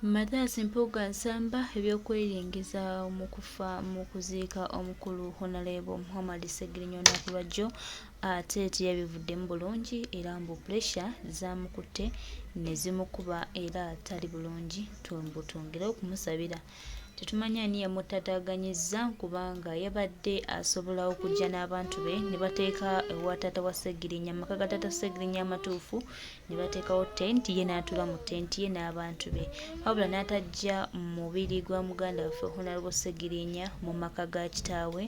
Mathias Mpuuga Nsamba ebyokweringiza mu kufa mu kuziika omukulu Honalebo Muhammad Ssegirinya olunaku lwajjo ate teyabivuddemu bulungi era mbu pressure zamukutte ne zimukuba era tali bulungi mbu twongere okumusabira. Tetumanyi ani yamutataganyizza kubanga yabadde asobola okujja n'abantu be ne bateeka ewa taata wa Ssegirinya amaka ga taata Ssegirinya amatuufu ne bateekawo tenti ye n'atuula mu tenti ye n'abantu be wabula n'atajja mubiri gwa muganda waffe Honorable Ssegirinya mu maka ga kitaawe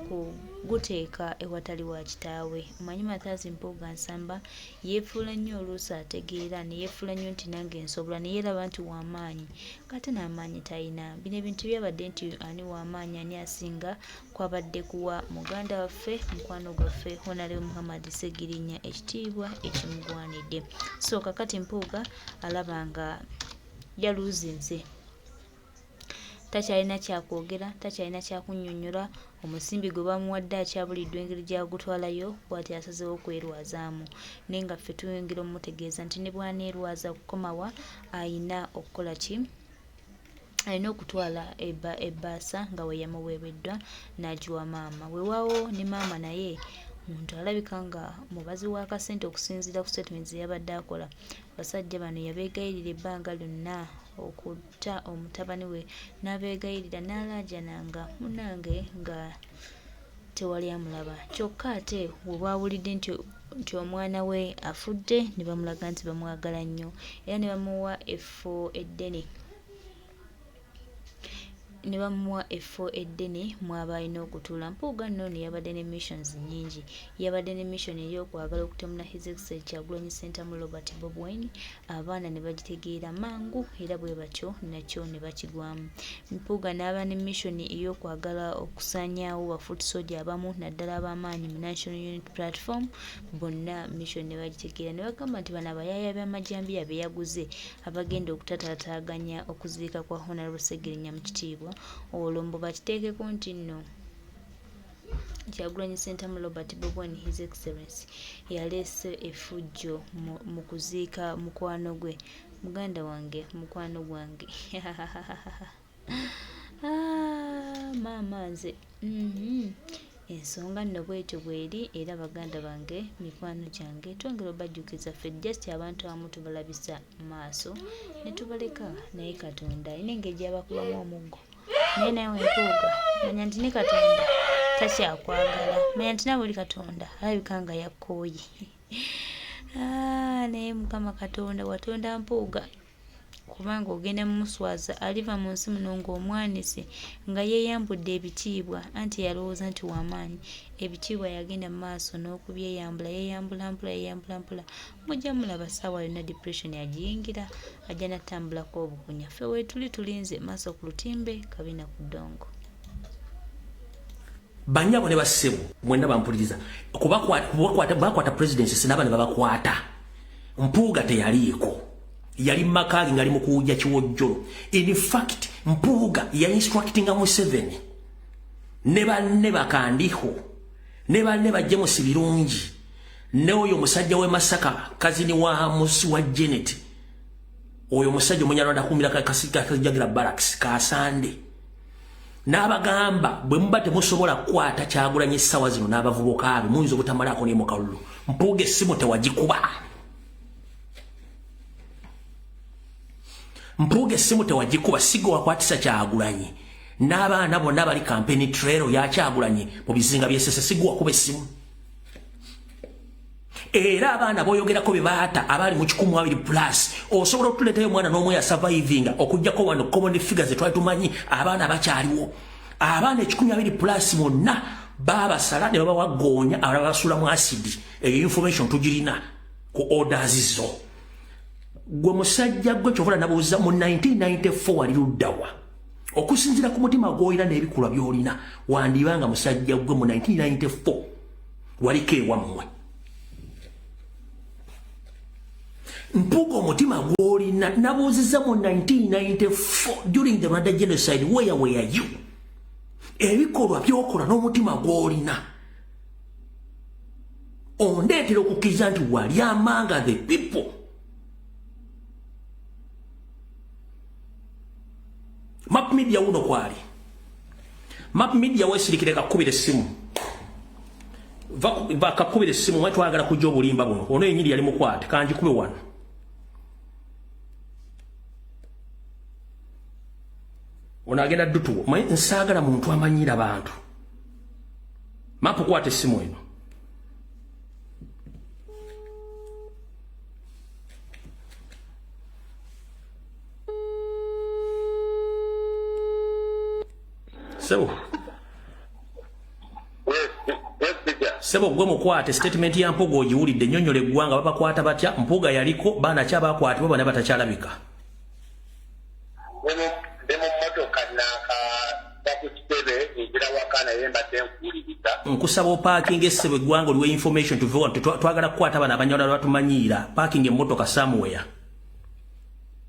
kuguteeka ewatali wa kitaawe. Omanyi Mathias Mpuuga Nsamba yeefuula nnyo oluusi ategeera ne yeefuula nnyo nti nange nsobola ne yeeraba nti w'amaanyi kate n'amaanyi talina. Bino ebintu byabadde nti ani w'amaanyi ani asinga kwabadde kuwa muganda waffe mukwano gwaffe Honalebo Muhammad Ssegirinya ekitiibwa ekimugwanidde. So kakati Mpuuga alaba nga yaluuzinze takyalina kyakwogera takyalina kyakunnyonnyola omusimbi gwe bamuwadde akyabuliddwa engeri gyagutwalayo bwati asazeewo okwerwazaamu naye nga ffe tuyongera omutegeeza nti ne bwaneerwaza okukomawa ayina okukola ki alina okutwala ebbaasa nga we yamuweebeddwa n'agiwa maama weewaawo ne maama naye muntu alabika nga mubazi w'akasente okusinziira ku statement ze yabadde akola basajja bano yabeegayirira ebbanga lyonna okutta omutabani we n'abeegayirira n'alaajananga munange nga tewali amulaba kyokka ate we baawulidde nti nti omwana we afudde ne bamulaga nti bamwagala nnyo era ne bamuwa effo eddene ne bamuwa effo eddene mw'aba alina okutuula. Mpuuga nno ono yabadde ne missions nnyingi. Yabadde ne mission ey'okwagala okutemula His Excellency Kyagulanyi Ssentamu Robert Bobi Wine, abaana ne bagitegeera mangu era bwe batyo nakyo ne bakigwamu. Mpuuga n'aba ne mission ey'okwagala okusaanyaawo ba foot soldier abamu naddala ab'amaanyi mu National Unity Platform bonna mission ne bagitegeera ne bagamba nti bano abayaaya b'amajambiya be yaguze abagenda okutataataaganya okuziika kwa Honorable Ssegirinya mu kitiibwa olwo mbu bakiteekeko nti nno Kyagulanyi Ssentamu Robert Bobi Wine His Excellency yaleese effujjo mu kuziika mukwano gwe muganda wange mukwano gwange ah, maama nze mm-hmm. Ensonga nno bwetyo bweri era baganda bange mikwano gyange twongera obajjukiza ffe just abantu abamu tubalabisa maaso netubaleka naye Katonda alina engeri gyabakubamu omuggo naye nawe Mpuuga manya nti ne Katonda takyakwagala manya nti nawe oli Katonda alabika nga yakkooye ah, naye Mukama Katonda watonda Mpuuga kubanga ogenda mumuswaza aliva mu nsi muno ng'omwanise nga yeeyambudde ebitiibwa anti yalowooza nti wamaanyi ebitiibwa yagenda mu maaso n'okubyeyambula yeeyambula mpola yeeyambula mpola mujja mulaba ssaawa yonna depression agiyingira ajja natambulako obukunya ffe weetuli tulinze maaso ku lutimbe kabina ku ddongo. Banyabo ne bassebo mwenna bampuliriza bakwata presidency sinaba ne babakwata. Mpuuga teyaliiko, yali makaagi ngali mu kuwujja kiwojjolo. In fact Mpuuga ya instructinga Museveni ne banne bakandiho ne banne ba James Birungi ne oyo omusajja w'e Masaka kazini wa musi wa Janet oyo omusajja omunyarwanda akumira kasijagira barracks kasande n'abagamba bwe muba temusobola kukwata Kyagulanyi essaawa zino n'abavubuka be muyinza obutamalaako ne mu kalulu. Mpuuga essimu tewagikuba, Mpuuga essimu tewagikuba, sigo wakwatisa Kyagulanyi n'abaana bonna bali campaign trail ya Kyagulanyi mu bizinga by'Essese, sigo wakuba essimu. Era abaana boyogerako be baata abaali mu 120 plus osobola otuleetayo omwana n'omu yasurvivinga okuggyako wano common figures twali tumanyi abaana bakyaliwo. Abaana 120 plus bonna baabasala ne babawa goonya, abalala basula mu asidi. Eyo information tugirina ku orders zo. Gwe musajja gwe kyovola nabuuza mu 1994 wali luddawa? Okusinziira ku mutima gw'olina n'ebikolwa by'olina wandibanga musajja gwe mu 1994 waliko ewammwe. Mpuuga omutima gw'olina nabuuziza mu 1994 during the Rwanda genocide where were you? Ebikolwa by'okola n'omutima gw'olina ondeetera okukkiriza nti wali among the people. Map Media wuno kwali. Map Media wesirikire kakubira essimu. Bakakubira essimu mwe twagala kujja obulimba buno. Ono yenyini yali mukwate kanji kube wano. Ono agenda dutuwo. Mwe nsagala muntu amanyira bantu. Map kwate essimu eno. Sebo. Sebo gwe mukwate statement ya Mpuuga ogiwulidde, nnyonnyola eggwanga babakwata batya. Mpuuga yaliko, baana ki abakwatibwa, bana batakyalabika? Ndi mu mmotoka naakava ku kitebe nzira waka, naye mbadde nkuwuliriza. Nkusaba opaakinga essebo, eggwanga oliwe information tuve wano. Twagala kukwata bano abanyarwanda batumanyiira. Paakinga emmotoka somewhere.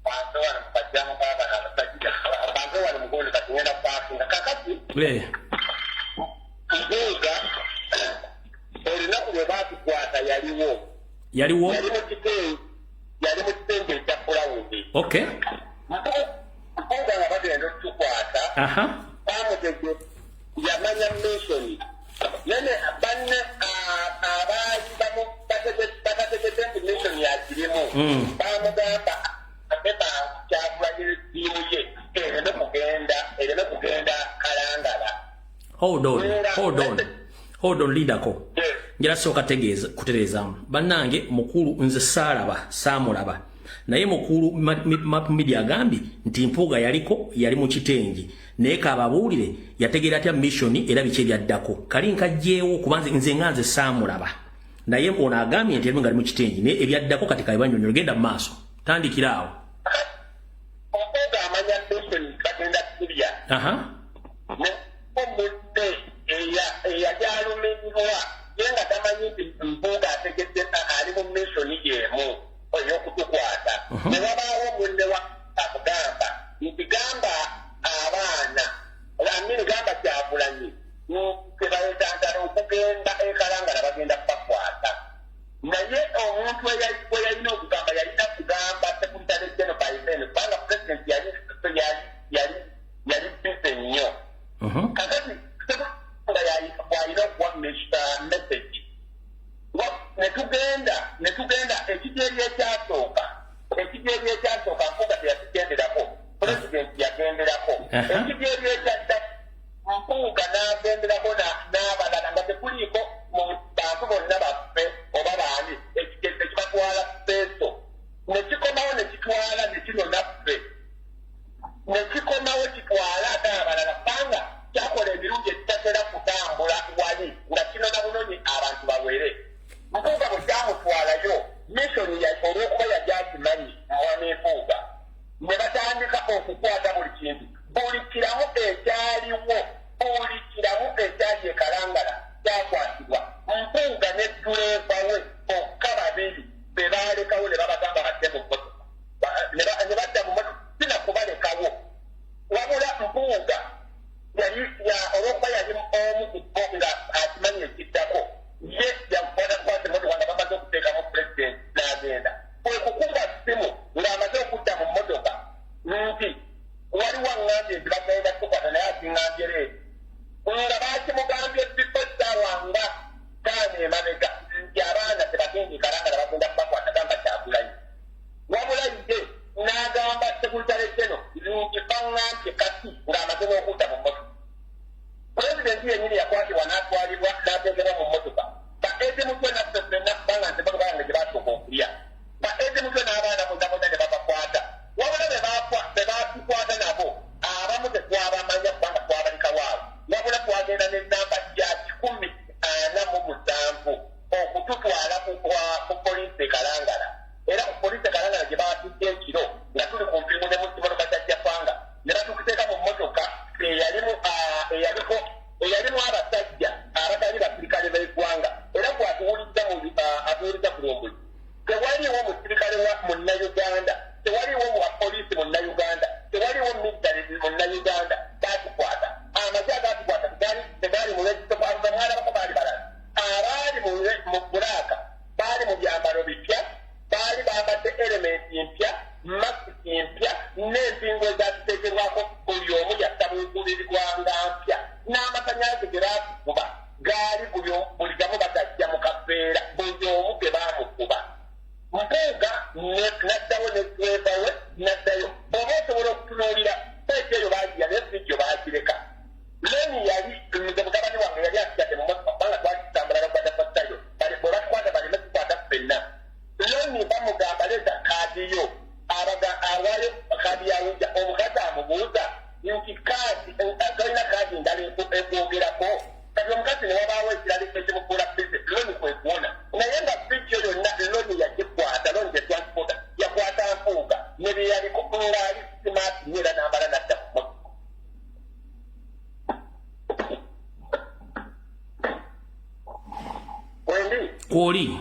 Banze wano mu kajjamu kaabano abasajja, banze wano mugondi, kati ngenda paakinga kakati. Mpuuga olunaku lwe baatukwata yaliwo. Yaliwo. Yali mu kitenge, yali mu kitenge ekya fulawundi. Mpuuga nga bagenda okutukwata, bamutege yamanya mission nene banne abaali batategedde nti mission yakirimu. Bamugamba ate Kyagulanyi ttiimu ye ereme kugenda Kalangala. Hold on, hold on, hold on, leaderko. Njala sooka tegeeza kutereezaamu bannange. Mukulu nze saalaba, saamulaba, naye mukulu Map Media agambye nti Mpuuga yaliko, yali mu kitengi, naye kababuulire yategeera atya mission era biki ebyaddako. Kali nkajjeewo kuba nze nga nze saamulaba, naye ono agambye nti yali nga ali mu kitengi, naye ebyaddako kati kabibanyonyola. Genda mu maaso, tandikira awo. Mpuuga amanya mission, bagenda kulya. Omudde eyali alumirirwa ye nga tamanyi nti Mpuuga ategedde ali mu mission y'emu ey'okutukwata. Ne wabaawo munne wa amugamba nti gamba abaana amini, gamba Kyagulanyi tebayetantala okugenda ekalangala, bagenda kubakwata. Naye omuntu gwe yalina okugamba, yalina kugamba secretary general by then, kubanga president yali busy nnyo. Kakati nga bw'alina okuwa message, netugenda ekidyeri ekyasooka. Ekidyeri ekyasooka Mpuuga teyakigenderako, president yagenderako. Ekidyeri ekyadda Mpuuga n'agenderako n'abalala nga tekuliiko mu bantu bonna baffe oba baani. Ekigezi ekibatwala peeso ne kikomawo ne kitwala ne kino naffe ne kikomawo kitwala ate abalala, kubanga kyakola emirundi ekitatera kutambula wali nga kinona bunonyi abantu bawere. Mpuuga bwe kyamutwalayo mission, olw'okuba yali akimanyi mwami Mpuuga, ne batandika okukwata buli kintu, buli kiramu ekyaliwo, buli kiramu ekyali e Kalangala kyakwatibwa. Mpuuga ne ddereeva we bokka babiri be baalekawo ne babagamba badde mu mmotoka. Ne badda mu mmotoka, sina kubalekawo, wabula Mpuuga yali olw'okuba yali omu ku bo nga akimanyi ekiddako, ye yakwata kukwata emmotoka nga bamaze okuteekamu pulezidenti n'agenda. Kwe kukuba ssimu ng'amaze okudda mu mmotoka nti waliwo aŋŋambye nti bagenda kukwata, naye akiŋŋambye leero, nga bakimugambye bifo ssaawa nga 5 emabega nti abaana tebagenda e Kalangala, bagenda kubakwata, gamba Kyagulanyi. Wabula ye n'agamba secretary general nti baŋŋambye kati ng'amaze n'okudda mu mmotoka. Pulezidenti yennyini yakwatibwa n'atwalibwa n'ateekebwa mu mmotoka. Ba Eddie Mutwe naffe ffenna, kubanga nze mmotoka yange gye basooka okulya, ba Eddie Mutwe n'abaana bonna bonna ne babakwata. Wabula be batukwata nabo abamu tetwabamanya kubanga twabalikawo awo, wabula twagenda n'ennamba ya 147 okututwala ku poliisi e Kalangala. Era ku poliisi e Kalangala gye baatudde ekiro nga tuli ku mpingu ne mu kimotoka kya Japanga, ne batukuteeka mu mmotoka. Vidiyo abaga awayo kadi yawuja omukazi amubuuza nti kaadi tolina kaadi ndala ekwogerako. Kati omukazi ne wabaawo ekirala ekimufuula busy, Loni kwe kuwona, naye nga vidiyo yonna Loni yagikwata. Loni gye transporter yakwata Mpuuga ne bye yaliko ng'ali smart nnyo, era n'amala n'adda ku motoka. Wendi. Kwoli.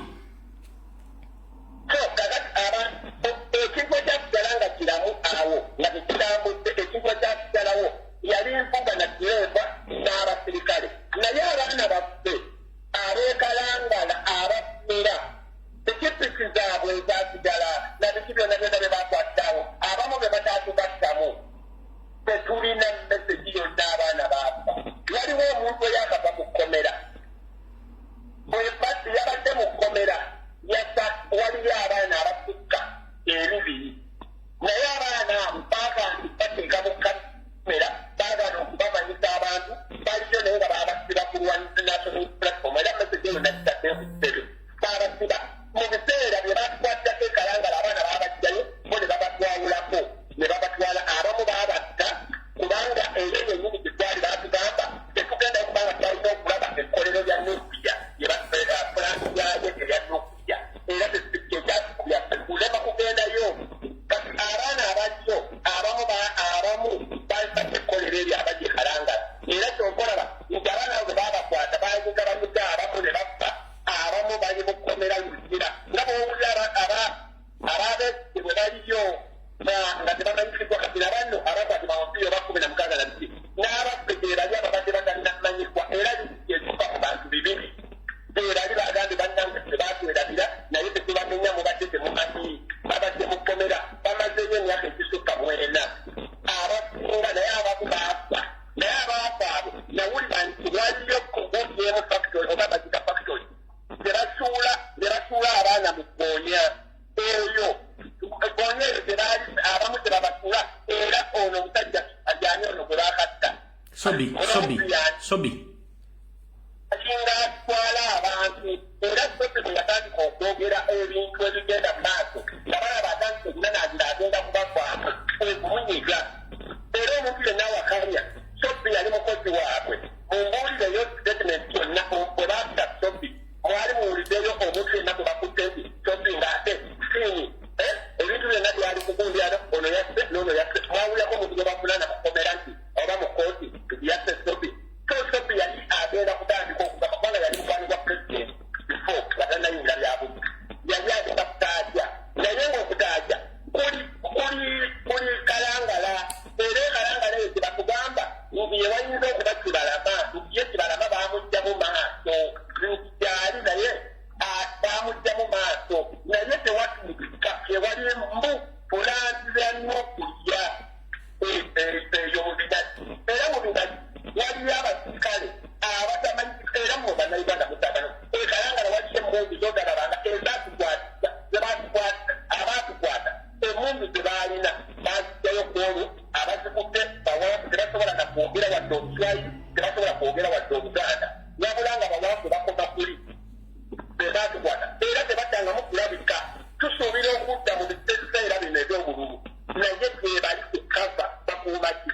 So kakati abantu, ekintu ekyasigala nga kiramu awo nga tekitambudde, ekintu ekyasigalawo yali Mpuuga na dereva n'abasirikale. Naye abaana baffe abeekalangala abafiira, pikipiki zaabwe ezasigala na biki byonna byonna bye bakwatirawo, abamu be bataatugattamu, tetulina message yonna. Abaana baafa. Waliwo omuntu eyakava mu kkomera, yabadde mu kkomera yasa. Waliyo abaana abasukka 200, naye abaana abo baagaana bateeka mu kamera, baagaana okubamanyisa abantu baliyo, naye nga babasiba ku lwa national platform. Era message eyo nakitadde ku kitebe. Babasiba mu biseera bye batukwatirako ekalangala. Abaana babajjayo bo ne babatwawulako ne babatwala. Abamu babatta, kubanga eyo yennyini gyetwali batugamba tetugenda, kubanga twalina okulaba ekkolero lya nuclear, plant yayo erya nuclear, era kulema kugendayo. Kati abaana abaliyo abamu abamu batta ekkolero eryo abali e Kalangala. Era kyonkolaba nti abaana abo bwe babakwata banyiga banyiga abamu ne bafa, abamu bali mu kkomera Luzira, nga bwowulira ababeesi bwe baliyo nga tebamanyikiddwa. Kati nabanno abakwatibwa mupiira oba 16 na biki n'abaffe gye bali ababadde batalina kumanyikwa, era ekiva ku bantu 200 bali bagambye bannange tebatwerabira, naye tetubamenya, mubadde temumanyi, babadde mu kkomera bamazeyo emyaka egisukka 40 abasinga. Naye abamu baafa, naye abaafa abo nawulira nti waliyo kugudyemu factory oba bagita factory tebasuula ne basuula abaana mu ggoonya eyo. Goonya eyo tebaali abamu tebabasuula. Era ono omusajja ajani ono gwe bakatta. Sobi, Sobi, Sobi. Akinga atwala abantu. Era Sobi bwe yatandika okwogera ebintu ebigenda mu maaso, nga balaba atandika okunanaazira, agenda kubavaamu okumunyiga. Era omuntu yenna awakanya Sobi yali mukozi waabwe, mumbuulireyo statement yonna bwe batta Sobi. Mwali muwuliddeyo omuntu yenna gwe bakutte nti Sobi ng'ate siini ebintu byonna byali kugundi ano, ono yasse n'ono yasse? Mwawulirako omuntu gwe bavunaana mukomera nti oba mu kooti yasse Sobi? So Sobi yali agenda kutandika okugamba, kubanga yali mukwano gwa president before nga tannayingira byabuzi, yali agenda kutaajja, naye ng'okutaajja kuli kuli kuli Kalangala. Era ekalangala eyo kyebatugamba nti ye wayinza okuba Kibalama, nti ye Kibalama bamuggyamu maaso, nti kyali naye bamuggyamu maaso, naye tewatuukika. Ewali mbu plant ya nuclear eyo mu Binazi. Era mu Binazi waliyo abasirikale abatamanyi. Era mu Bannayuganda mutabano ekalangala waliyo emundu zotalabanga ezatukwatisa, zebatukwata, abatukwata emundu ze baalina bazijjayo ku olwo. Abazikutte bawanvu, tebasobola na kwogera wadde Oluswayiri, tebasobola kwogera wadde Oluganda, wabula nga bawanvu bakoma kuli bebatukwata, era tebaddangamu kulabika. Tusuubira okudda mu biseera bino eby'obululu, naye tebali ku cover, bakuuma ki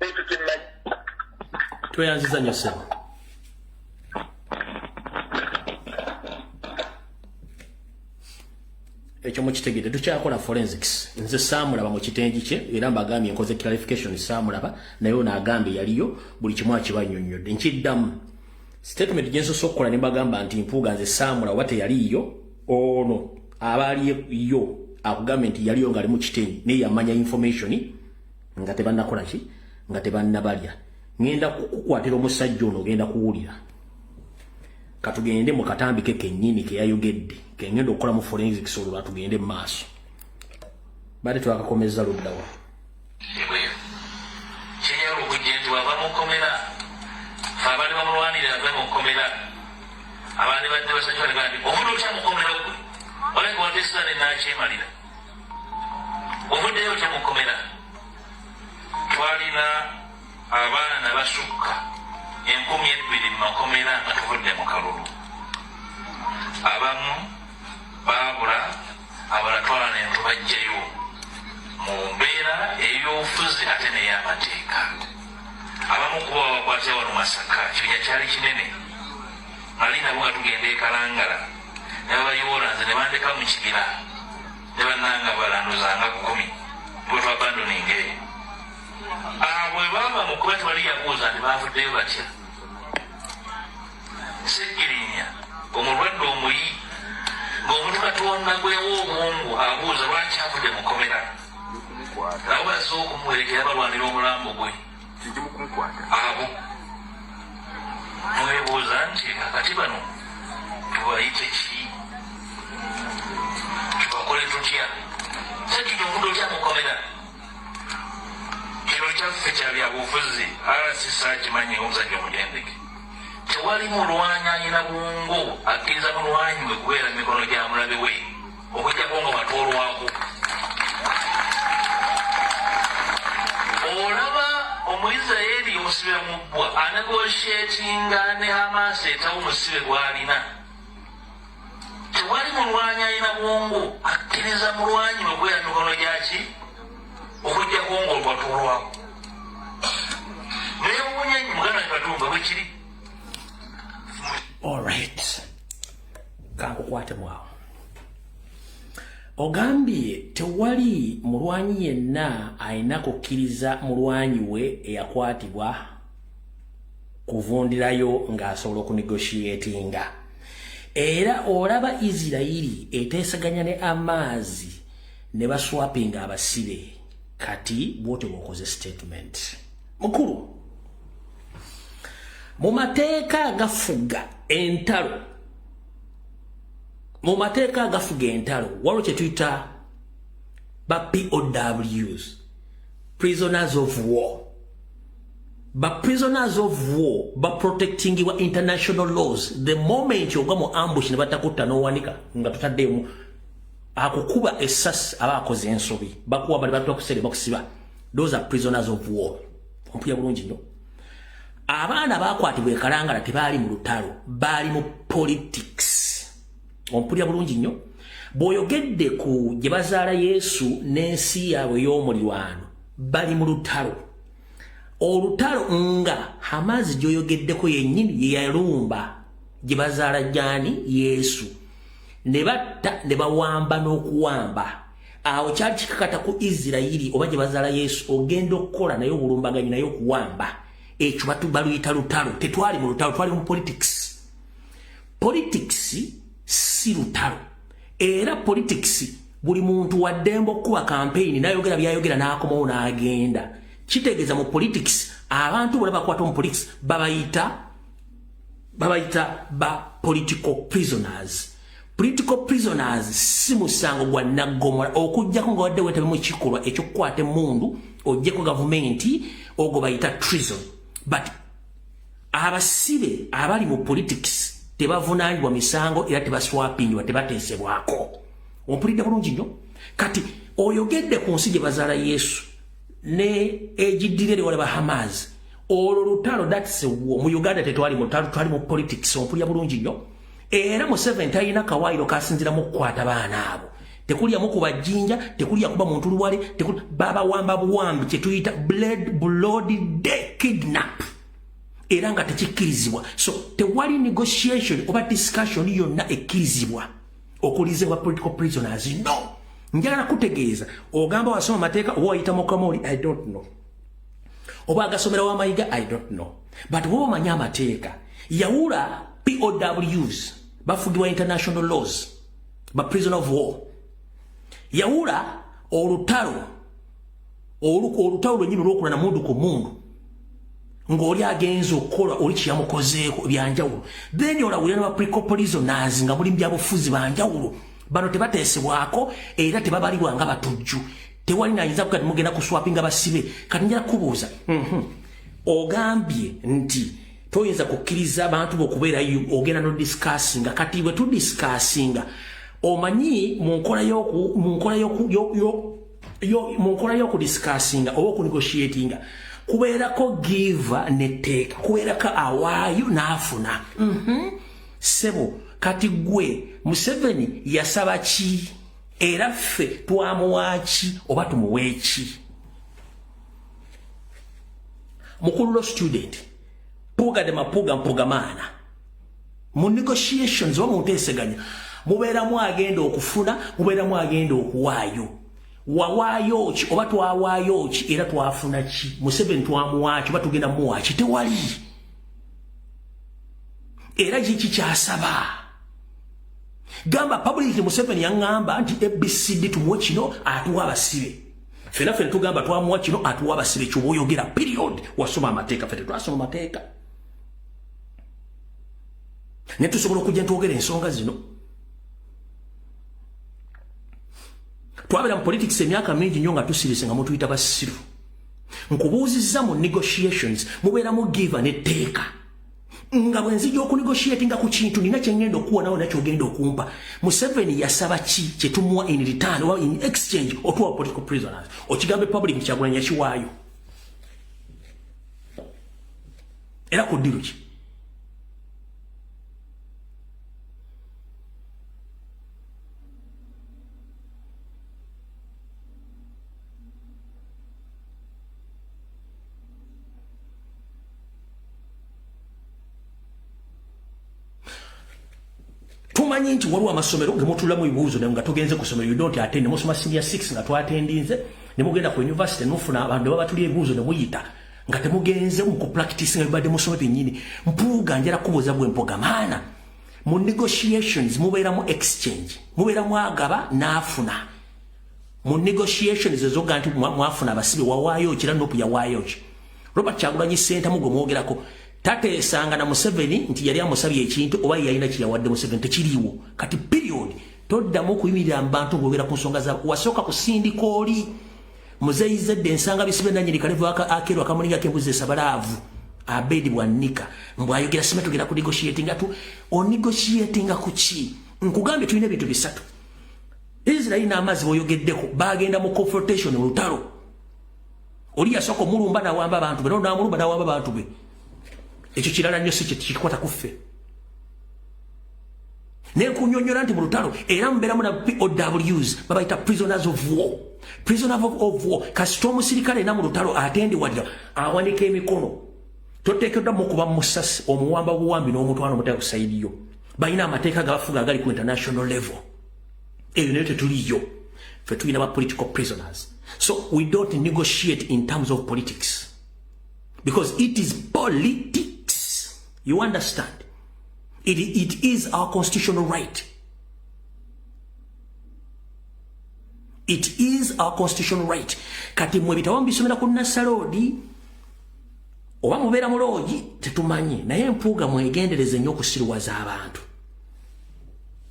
ekyo kyemmanyi. Tweyanziza nnyo, ssebo. Ekyo mukitegedde, tukyakola forensics. Nze saamulaba mu kitengi kye, era mbagambye nkoze clarification, saamulaba, naye ono agambye yaliyo, buli kimu akibannyonnyodde. Nkiddamu statement gye nsoose okukola ne mbagamba nti Mpuuga nze saamulaba oba teyaliiyo. Ono abaaliyo akugambye nti yaliyo ng'ali mu kitengi, naye yamanya information nga tebannakola ki, nga tebannabalya. Ŋŋenda kukukwatira omusajja ono, ogenda kuwulira. Katugende mu katambi ke kennyini ke yayogedde, kengenda okukola mu forensics, olwo lwatugende mu maaso. Bade twakakomeza luddawa? Ebweru kyenjagala okujja nti wava mu kkomera, fe abaali bamulwanirira ave mu kkomera, abaali badde basanyuka ne bandi ovudde otya mu kkomera gwe olabika wateseza ne nakyemalira, ovuddeyo otya mu kkomera? Twalina abaana basukka 2000 mu makomera nga tuvudde mu kalulu. Abamu baabula. Abalala twala ne tubaggyayo mu mbeera ey'obufuzi ate n'ey'amateeka. Abamu kuba babakwatira wano Masaka, kibinja kyali kinene, nali nabo nga tugenda e Kalangala ne babayoola, nze ne bandeka mu kibira ne bannanga balanduzanga 10 bwe twabandoninga eyo. Bwe baba mu kuba tewali yabuuza nti bavuddeyo batya. Segirinya omulwadde omuyi ng'omuntu Katonda gwewa obwongo abuuza lwaki avudde mukomera, nabo bazze okumuwerekera balwanira omulambo gwe. Abo mwebuuza nti kakati bano tubayite ki, tubakole tutya? Segirinya ovudde otya mukomera? Kino kyaffe kya byabufuzi, RCC akimanyi omusajja omutendeke. Tewali mulwanyi alina bwongo akkiriza mulwanyi we kubeera mu mikono gya mulabe we, okuggyako nga watoolwako. Olaba Omuisiraeri omusibira mu bbwa anegoshiatinga ne Hamas etawo musibe gw'alina. Tewali mulwanyi alina bwongo akkiriza mulwanyi we kubeera mu mikono gyaki, okuggyako nga olwatoolwako. Neewuunya nnyo muganda wange Katumba bwe kiri. Alright, kankukwate mwawo. Ogambye tewali mulwanyi yenna alina kukkiriza mulwanyi we eyakwatibwa kuvundirayo ng'asobola okunegotiatinga. Era olaba Isirayiri eteesaganya ne amaazi ne baswapinga abasibe. Kati bwotyo bw'okoze statement. Mukulu, mu mateeka agafuga entalo, mu mateeka agafuga entalo waliwo kye tuyita ba POWs, prisoners of war. Ba prisoners of war ba protectingibwa international laws. The moment ogwa mu ambush ne batakutta n'owanika nga tutaddemu akukuba essasi, aba akoze ensobi, bakuwa bali batula kusere bakusiba. Those are prisoners of war. Ompulira bulungi nnyo? Abaana bakwatibwa e Kalangala tebaali mu lutalo, baali mu politics. Ompulira bulungi nnyo? Bw'oyogedde ku gye bazaala Yesu n'ensi yaabwe ey'omulirwano, bali mu lutalo. Olutalo nga Hamazi gy'oyogeddeko yennyini ye yalumba gye bazaala jani Yesu, ne batta ne bawamba n'okuwamba. Awo kyali kikakata ku Isirayiri oba gye bazaala Yesu ogenda okukola naye obulumbaganyi, naye okuwamba. Ekyo baluyita lutalo. Tetwali mu lutalo, twali mu politics. Politics si lutalo. Era politics buli muntu waddembe okukuba campaign n'ayogera byayogera n'akomawo n'agenda. Kitegeeza mu politics abantu bonna bakwata mu politics babayita ba political prisoners. Political prisoners si musango gwa naggomola, okuggyako nga wadde weetabe mu kikolwa ekyokukwata emmundu oggyeko gavumenti, ogwo bayita treason. But abasibe abali mu politics tebavunaanibwa misango era tebaswapingibwa, tebateesebwako. Ompulidde bulungi nnyo? Kati oyogedde ku nsi gye bazaala Yesu ne egiddira eri walaba Hamas, olwo lutalo, that's war. Mu Uganda tetwali mu lutalo, twali mu politics. Ompulira bulungi nnyo? Era Museveni talina kawaayiro kasinziramu kukwata baana abo. Tekulyamu kuba jjinja, tekulya kuba muntu luwale, babawamba buwambi, kyetuyita blood day kidnap, era nga tekikkirizibwa. So tewali negotiation oba discussion yonna ekkirizibwa okulizibwa political prisoners, no. Njagala kutegeeza, ogamba wasoma mateeka oba wayita mukamoli, I don't know, oba agasomera wamayiga, I don't know, but woba omanyi amateeka, yawula POWs bafugibwa international laws, ba prisoner of war. Yawula olutalo, olutalo lwennyini olwokulwana mundu ku mundu ng'oli agenza okukola oli kyeyamukozeeko, byanjawulo. Then olawulira ne ba political prisoners nga muli byabufuzi, banjawulo. Bano tebateesebwako era tebabalibwa nga batujju. Tewali nayinza kugati mugenda kuswapinga basibe. Kati njala kubuuza, Ogambye nti toyinza kukkiriza bantu bokubeerayo ogenda no discussinga. Kati bwe tudiscussinga, omanyi mu nkola y'okudiscussinga oba okunegotiatinga kubeerako give ne take, kubeerako awaayo n'afuna. Sebo, kati gwe Museveni yasaba ki? Era ffe twamuwa ki oba tumuwe ki? Mukulu law student, Puga de Mapuga Mpugamana, mu negotiations oba mu nteeseganya mubeeramu agenda okufuna, mubeeramu agenda okuwaayo. Wawaayo ki oba twawaayo ki era twafuna ki? Museveni twamuwa ki oba tugenda muwa ki? Tewali. Era kiki kyasaba? Gamba public Museveni yaŋŋamba nti ABCD tumuwe kino atuwa abasibe. Ffenna ffenna tugamba twamuwa kino atuwa abasibe, kyoba oyogera period. Wasoma amateeka, ffe tetwasoma mateeka. Naye tusobola okujja ntwogera ensonga zino. Twabeera mu politics emyaka mingi nnyo nga tusirise nga mutuyita basiru. Nkubuuzizza, mu negotiations mubeeramu give ne take. Nga bwe nzija okunegotiatinga ku kintu, nina kye ŋŋenda okuwa, nawe nakyo ogenda okumpa. Museveni yasaba ki kye tumuwa in return oba in exchange otuwa political prisoners? Okigambe public, Kyagulanyi yakiwaayo era ku deal ki? Tumanyi nti waliwo amasomero gemutulamu ebibuuzo nga tugenze ku somero, you don't attend, musoma senior 6 nga twatendinze, ne mugenda ku university nufuna abantu ne babatuli ebibuuzo ne muyita nga temugenze mu kupractice nga bibadde musome byennyini. Mpuuga, njala kubuuza gwe mpoga maana, mu negotiations mubeeramu exchange, mubeeramu agaba n'afuna. Mu negotiations ezoga nti mwafuna abasibe, wawaayo ki era NUP yawaayo ki? Robert Kyagulanyi Ssentamu gwe mwogerako tateesanga na Museveni nti yali amusabye ekintu oba yalina kyeyawadde Museveni, tekiriiwo. Kati period, toddamu okuyimirira mu bantu ng'oyogera ku nsonga za wasooka kusindika oli muzeeyi zedde ensanga bisibe nanyini kalevu akeeru akamulinga k'embuzi esabalaavu Abedi Bwanika mbwayogera sima tugenda ku negotiatinga tu onegotiatinga ku ki? Nkugambye tulina ebintu bisatu. Israel n'amazzi boyogeddeko bagenda mu confrontation, olutalo. Oli yasooka omulumba nawamba abantu be, namulumba nawamba abantu be. Ekyo kirala nnyo, si kikwata ku ffe. Nenkunyonyola nti mu lutalo era mubeeramu na POWs, babayita prisoners of war. Prisoner of war, kasita omusirikale ena mu lutalo atendiwalira awanika emikono, toteekeddwa mukuba musasi, omuwamba buwambi n'omutwalo omutaka ku side yo. Balina amateeka gabafuga agali ku international level. Eyo nayo tetuliyo. Fe tulina ba political prisoners, so we don't negotiate in terms of politics because it is politics, you understand? It is our constitutional right. It is our constitutional right. Kati mwe bitabo mbisomera ku nasaloodi oba mubeera mu lodge, tetumanyi. Naye Mpuuga, mwegendereze nnyo okusiriwaza abantu.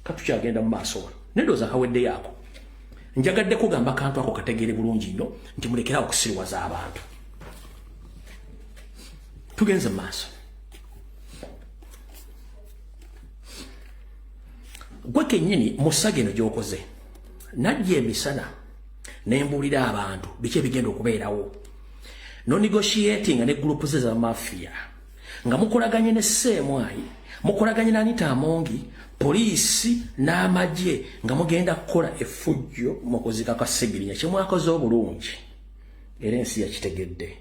Katukyagenda mu maaso wano, nendowooza kaweddeyo ako. Njagadde kugamba kantu ako kategeere bulungi nnyo nti mulekerawo okusiriwaza abantu. Tugenze mu maaso. Gwe kennyini musaga eno gy'okoze, najja emisana nembuulira abantu biki ebigenda okubeerawo. No negotiating ne group ze za mafia nga mukolaganye ne Seemwayi, mukolaganye na Anita Amongi, poliisi n'amagye, nga mugenda kukola effujjo mu kuzika kwa Segirinya. Kyemwakoze obulungi era ensi yakitegedde.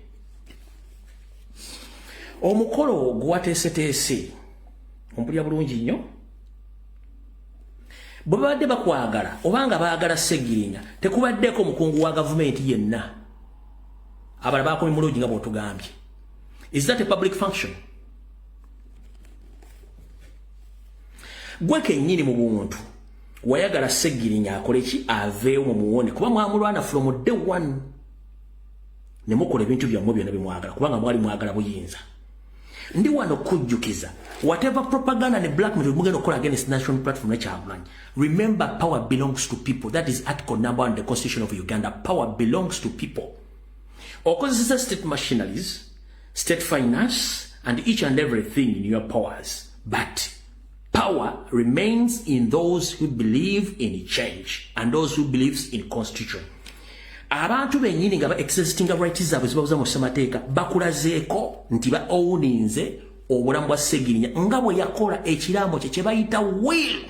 Omukolo gwateeseteese, ompulira bulungi nnyo, bwe babadde bakwagala obanga baagala Segirinya, tekubaddeko mukungu wa gavumenti yenna. Abala bakomye mulungi nga bw'otugambye. Is that a public function? Gwe kennyini mu buntu wayagala Segirinya akole ki? Aveewo mu muwone, kuba mwamulwana from day one ne mukola ebintu byammwe byonna bimwagala, kubanga mwali mwagala buyinza. Ndi wano kujjukiza, whatever propaganda ne blackmail mugenda okukola against National Platform ne Kyagulanyi, remember, power belongs to people. That is article number 1, the Constitution of Uganda. Power belongs to people. Okozesa state machineries, state finance and each and everything in your powers, but power remains in those who believe in change and those who believes in constitution. Abantu bennyini nga ba exercisinga rights zaabwe zibabuza mu ssemateeka bakulazeeko nti ba owninze obulamu bwa Segirinya nga bwe yakola ekiraamo kye kye bayita will.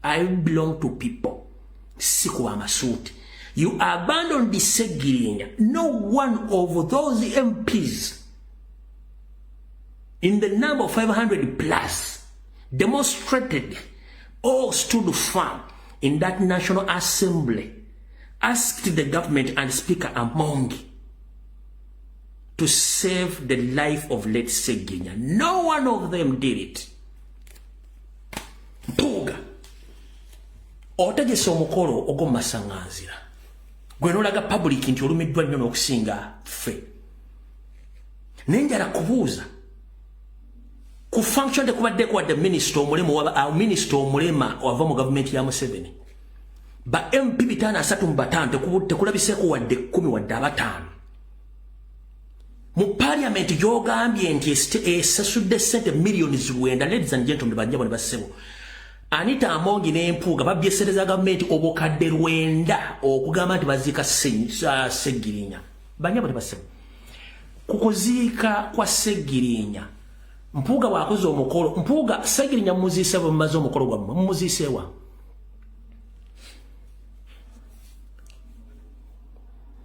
I belong to people. Si kuba amasuuti. You abandoned Ssegirinya. No one of those MPs in the number of 500 plus demonstrated or stood firm in that National Assembly, asked the government and Speaker Among to save the life of late Ssegirinya. No one of them did it. Mpuuga, otegese omukolo ogw'omu masaŋŋanzira, gwe n'olaga public nti olumiddwa nnyo n'okusinga ffe. Naye njala kubuuza, ku function tekubaddeko wadde minisita omulema. Minisita omulema wava mu gavumenti ya Museveni. Ba MP 535 tekulabiseeko wadde 10 wadde 5 mu parliament gy'ogambye nti esasudde sente miliyoni 9. Ladies and gentlemen, bannyabo ne bassebo, Anita Amongi n'Empuuga babbye sente za gavumenti obukadde 9 okugamba nti baziika Ssegirinya. Bannyabo ne bassebo, ku kuziika kwa Ssegirinya, Mpuuga bw'akoze omukolo, Mpuuga, Ssegirinya mumuziise bwe mumaze omukolo gwammwe, mumuziiseewa?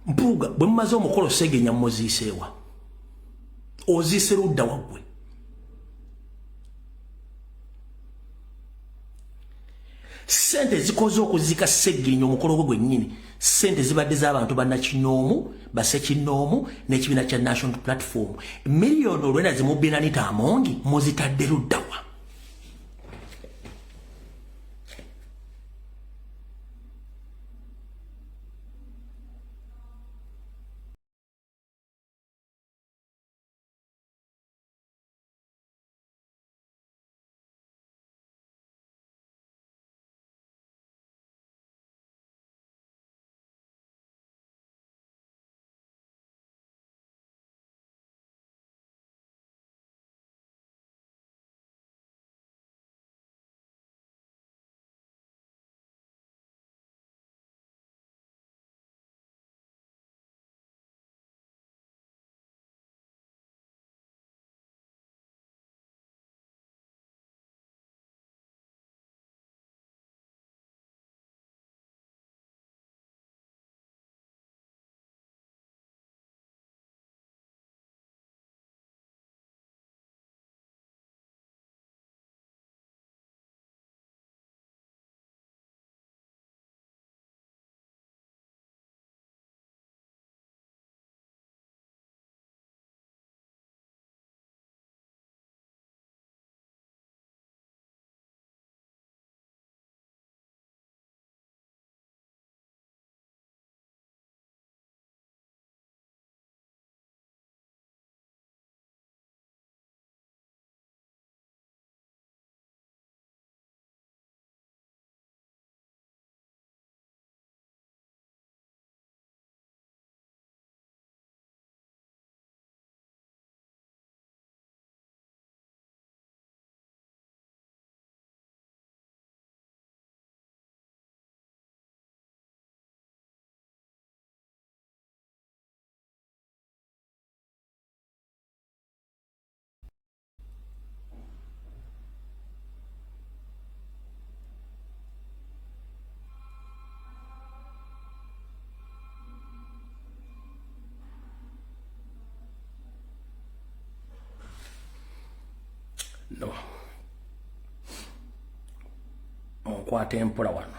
Mpuuga, bwe mumaze omukolo, Ssegirinya mumuziiseewa? Oziise ludda waggwe? Sente zikoze okuziika Ssegirinya, omukolo gwe gwennyini, sente zibadde z'abantu bannakinoomu, basekinoomu n'ekibiina kya National Platform. Miliyoni 9 zimubbira Anita Amongi, muzitadde luddawa? No, onkwata empola wano.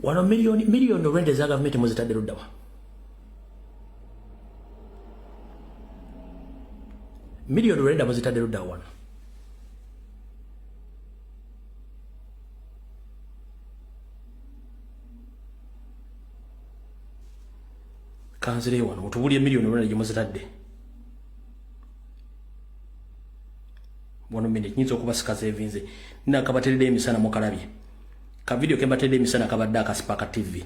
Wano miliyoni 9 eza gavumenti muzitadde luddawa? Miliyoni 9 muzitadde luddawa wano? Kanzireyo wano mutubulye miliyoni 9 gye muzitadde. Wano minute, nyinza okuba sikazeevinze. Nakabateredde emisana, mukalabye ka video ke mbatedde emisana, kabadde akasipaka TV.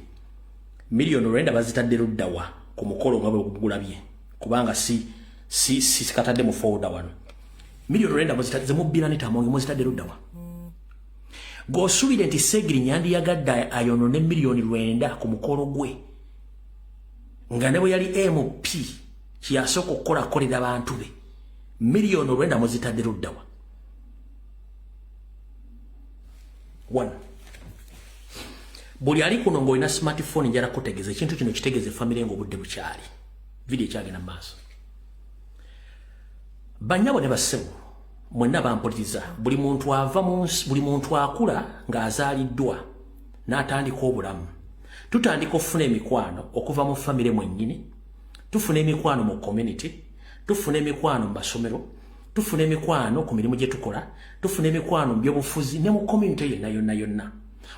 Miliyoni 9 bazitadde luddawa ku mukolo nga bwe gulabye? Kubanga si sikatadde mu folder wano. Miliyoni 9 muzitadde zemubbira Anita Amongi, muzitadde luddawa? G'osuubire nti Segirinya yandiyagadde ayonoone 900 million ku mukolo gwe, nga ne bwe yali MP kyeyasooka okukola akolera bantu be? 900 million muzitadde luddawa? One, buli ali kuno ng'olina smartphone, njala kutegeeza ekintu kino, kitegeeza efamire ng'obudde bukyali. Vidiyo ekyagenda mu maaso. Bannyabo ne bassebo mwenna bampuliriza, buli muntu ava mu nsi, buli muntu akula ng'azaaliddwa n'atandika obulamu, tutandika okufuna emikwano okuva mu famire mwennyini, tufuna emikwano mu community, tufuna emikwano mu masomero, tufuna emikwano ku mirimu gye tukola, tufuna emikwano mu byobufuzi ne mu community yonna yonna yonna.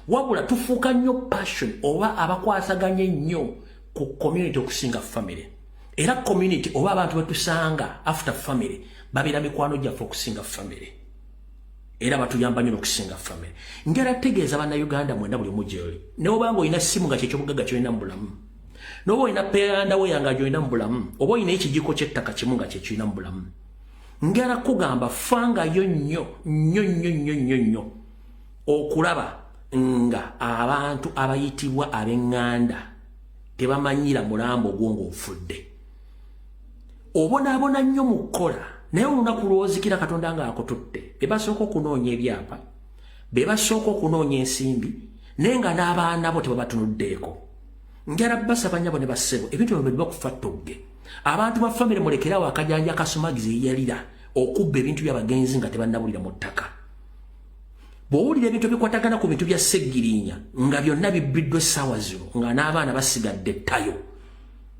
Wabula tufuuka nnyo passion oba abakwasaganya ennyo ku community okusinga family. Era community oba abantu betusanga after family babeera mikwano gyaffe okusinga family, era batuyamba nnyo n'okusinga family. Njala tegeeza Bannayuganda mwena, buli omu gyoli, ne obanga olina simu nga kyekyobugagga kyolina mu bulamu, n'oba olina peyandaweya nga gyolina mu bulamu, oba olina ekijiko ky'ettaka kimu nga kyekirina mu bulamu, njala kugamba fangayo nnyo nnyo nnyo nnyo nnyo nnyo okulaba nga abantu abayitibwa ab'eŋŋanda tebamanyira mulambo gwo ng'ofudde. Obonaabona nnyo mu kukola, naye olunaku lw'ozikira Katonda ng'akututte, be basooka okunoonya ebyapa, be basooka okunoonya ensimbi, naye nga n'abaana bo tebabatunuddeeko. Njala basaba, nnyabo ne bassebo, ebintu bino biba kufa ttogge. Abantu ba famire, mulekerawo akajanja kasumagizi yalira okubba ebintu by'abagenzi nga tebannabulira mu ttaka. Bw'owulira ebintu ebikwatagana ku bintu bya Seggirinya nga byonna bibbiddwa essaawa zino, nga n'abaana basigadde ettayo,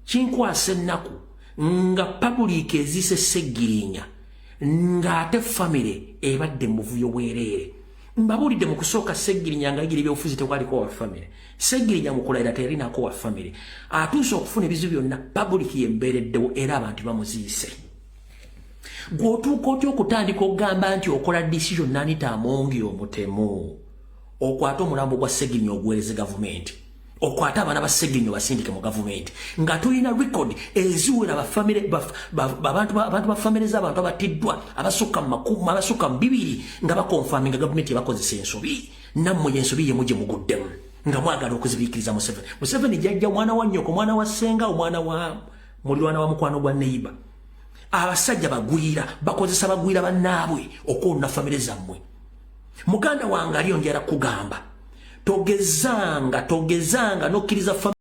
kinkwasa ennaku nga public eziise Seggirinya ng'ate famire ebadde mu buvuyo bwereere. Mbabuulidde mu kusooka, Seggirinya nga yigira ebyobufuzi tekwaliko wa famire. Seggirinya mu kulayira teyalinako wa famire. Atuuse okufuna ebizibu byonna, public yembeereddewo era abantu bamuziise. Gw'otuuka otya okutandika okugamba nti okola decision n'Anita Amongi omutemu, okwate omulambo gwa Segirinya oguweereze gavumenti, okwate abaana ba Segirinya basindike mu gavumenti, nga tulina record eziwera abantu ba famire z'abantu abatiddwa abasukka mu makumi, abasukka mu 200, nga baconfirminga gavumenti ebakozesa ensobi? Nammwe ensobi yemu gye muguddemu nga mwagala okuzibiikiriza Museveni. Museveni jajja, omwana wa nnyoko, omwana wa ssenga, omwana wa mulirwana wa mukwano gwa neighbor. Abasajja bagwira bakozesa bagwira bannaabwe okwonona famire zammwe. Muganda wange aliyo, njala kugamba, togezanga, togezanga nokkiriza.